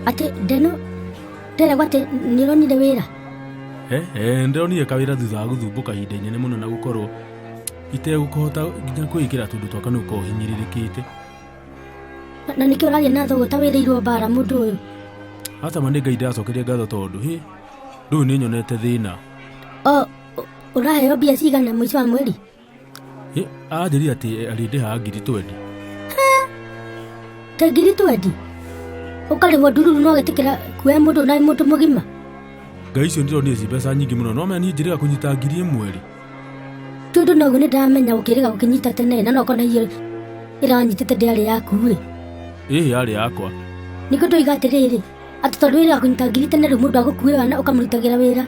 Atĩ ndeno nderagwo atĩ nĩ ũronire wĩra. Eh, ndĩronire kawĩra thutha wa gũthumbũka ihinda inene mũno na gũkorwo itegũkũhota nginya kwĩĩkĩra tũndũ twakwa nĩ gũkorwo hinyĩrĩrĩkĩte. Na nĩkĩo ũraria na thoguo ta wĩrĩirwo mbara mũndũ ũyũ. Aca ma nĩ Ngai ndĩracokeria ngatho tondũ hĩ ndũĩ nĩ nyonete thĩna. O ũraheo mbia cigana mũico wa mweri? Hĩ, anjĩrire atĩ arĩndĩhaga 20,000. Ta 20,000? Ũkarĩhwo ndururu no ũgetĩkĩra kuoya mũndũ na mũndũ mũgima? Ngai icio ndĩronire ci mbeca nyingĩ mũno no menya niĩ njĩrĩga kũnyita 1000 rĩ. Tondũ noguo nĩ ndamenya ũkĩrĩga gũkĩnyita tene na nokorwo na irio ĩranyitĩte ndĩarĩ yaku rĩ. Ĩhĩ yarĩ yakwa. Nĩkĩo ndoiga atĩrĩrĩ, atĩ tondũ wĩrĩga kũnyita ngiri tene rĩu mũndũ agũkuĩra na ũkamũrutagĩra wĩra.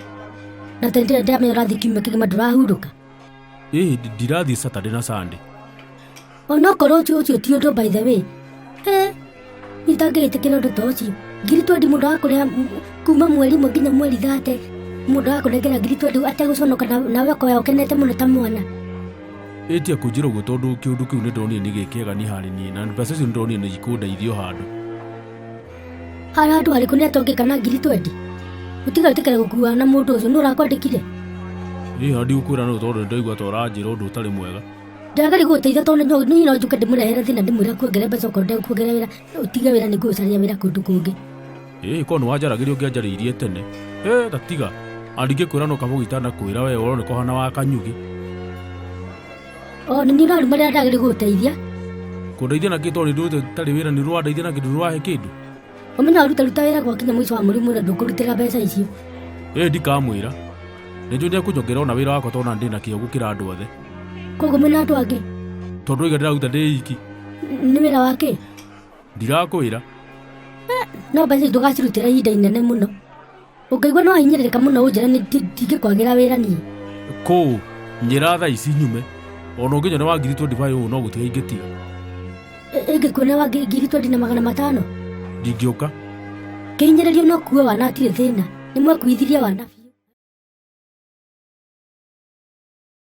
Na tene ndĩrĩ ndamenya ũrathiĩ kiumia kĩgima ndũrahurũka. Ĩhĩ ndirathiĩ Saturday na Sunday. Onokorwo ũcio ũcio ti ũndũ by the way. He, itangĩgĩtĩkĩra ũndũ ta ũcio. 20,000 mũndũ agakũrĩha kuma mweri ũmwe nginya mweri 30 mũndũ agakũnengera 20,000 ategũconoka nawe ũkoya ũkenete mũno ta mwana. Ĩtia kũnjĩra ũguo tondũ kĩũndũ kĩu nĩ ndonire nĩ gĩkĩega niĩ harĩ niĩ na mbeca icio nĩ ndonire nĩ ikũndeithia o handũ. Harĩ handũ harĩkũ nĩ atongeka na 20,000? Ũtiga wĩtĩkĩre gũkua na mũndũ ũcio nũ ũrakwandĩkire? Ĩĩ ona ndigũkwĩra nũ tondũ nĩ ndaigua ta ũranjĩra ũndũ ũtarĩ mwega. Ndĩrageria gũgũteithia tondũ niĩ no njũke ndĩmũrehere thĩna ndĩmwĩre akuongere mbeca okorwo ndekuongerera wĩra ũtige wĩra nĩngũgũcaria wĩra kũndũ kũngĩ. Ĩĩ korwo nĩ wanjaragĩria ũngĩanjarĩirie tene. Ĩ ta tiga. Ona ndingĩkwĩra no kaba itanakwĩra we ũroneka ũhana wa kanyugĩ. O nĩ niĩ ũraruma rĩrĩa ndagĩrĩirwo gũgũteithia. Kũndeithia na kĩ tondũ nĩ ndũrĩ wĩra nĩ ũrandeithia na kĩndũ ndũrahe kĩndũ. Ũmenye waruta ruta wĩra gwakinya mũico wa mweri mwĩre ndũkũrutĩra mbeca icio. Ĩ ndikamwĩra. Nĩ njũĩ nĩekũnjongerera ona wĩra wakwa tondũ ndĩ na kĩyo gũkĩra andũ othe. Koguo mwĩna andũ angĩ? Tondũ oiga ndĩraruta ndĩ iki. Nĩ wĩra wa kĩ? Ndirakwĩra. No mbeca ici ndũgacirutĩra ihinda inene mũno. Ũngĩigua no wahinyĩrĩrĩka mũno ũnjĩre nĩ ndingĩkwagĩra wĩra niĩ. Kũũ njĩra thaa ici nyume. Ona ũngĩnyona wa 25,000 ũũ no gũtiga ingĩtiga. Ĩngĩkuona wa 20,500? Ndingĩũka. Kĩhinyĩrĩrio no kuue wana hatirĩ thĩna. Nĩ mwekuithirie wana biũ.